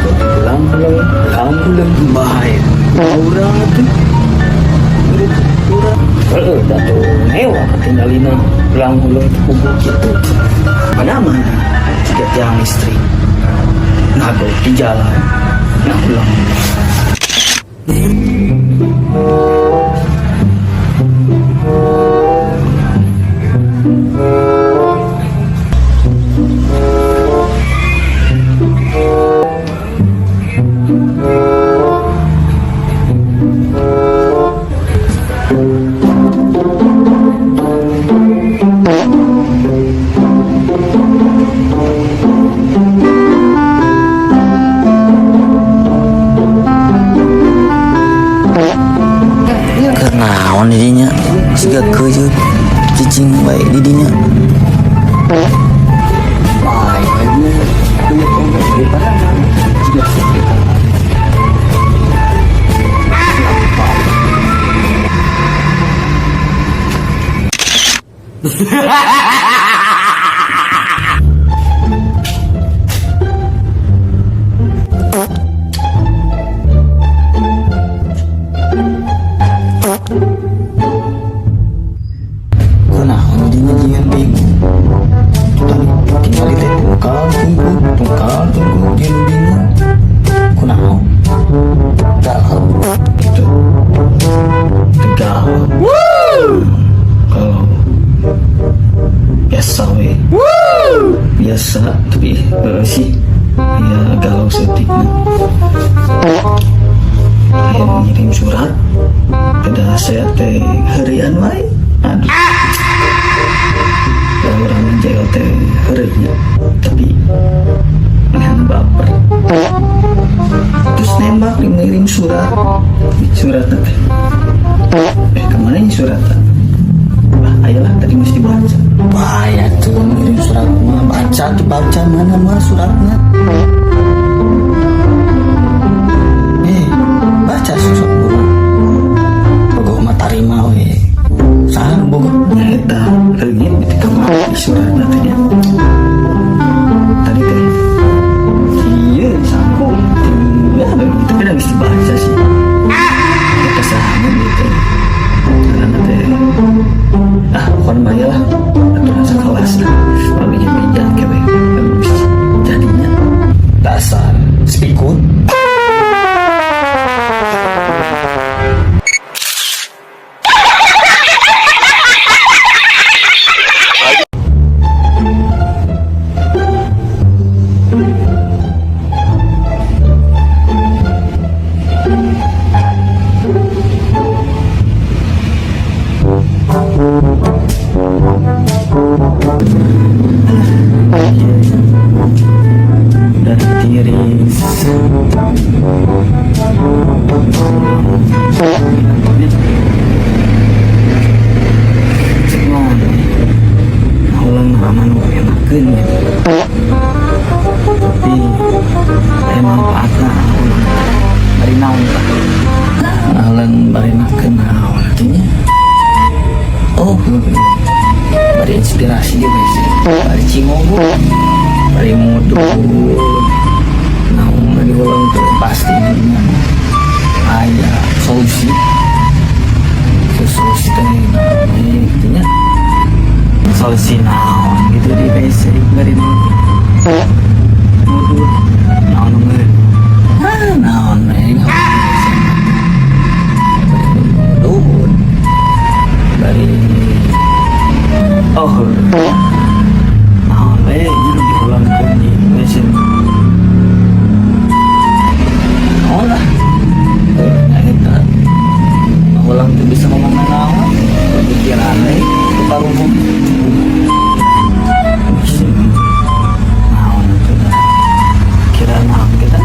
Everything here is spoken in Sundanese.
Ulang ulang ulang ulang bae. Urang tuh. Urang. Heeh, da tuh mewah ketinggalina ulang ulang puguh gitu. Padahal mah siga tiang listrik. Ngagok di jalan. Nah, ulang. Kenaon didinya siga keujeuh cicing bae didinya. Bae, ayeuna punya oge daripada siga kita. Kunaon didinya jieun bingung. Tadi tinggal teh tungkal tunggu tungkal tunggu jieun bingung. Kunaon? Galau gitu. Tegal. Kalau biasa we. Biasa tapi sih ya galau setiknya. Kayak ngirim surat pada saya teh harian wae. Aduh. Ya orang jahil teh heureuy tapi manehna baper. Terus nembak ngirim surat. Surat teh. Kemana ini surat? Ah, ayolah tadi mesti baca. Bahaya tuh ngirim surat mah, baca tuh, baca mana mah suratnya. Eh, baca susah buru. Bogoh mah tarima we. Saha nu bogoh? Nya eta leungit di kamar di suratna teh nya. Tadi teh ieu saku ya tapi udah bisa baca sih. Eta saha gitu. Karena teh ah bukan bahaya lah aturan sekelas lah meja-meja kewe jadinya Dasar sepikut. Udah tiris. Cek naon ulang nama nu enakeun gitu tapi aya manfaatna ulang bari naon tah ulang bari enakeun naon atuh. Oh, bari inspirasi di WC bari cingogo bari mudun naon lagi ulang tuh pasti jadinya aya solusi solusi teh gitu nya solusi naon gitu di WC bari mudun naon ngeun ah naon we bari mudun bari oh naon we nya nu diulangkeun di WC naon lah nya eta ulang tuh bisa ngomong naon pikiran we teu paruguh naon tuh dah kira naon kita.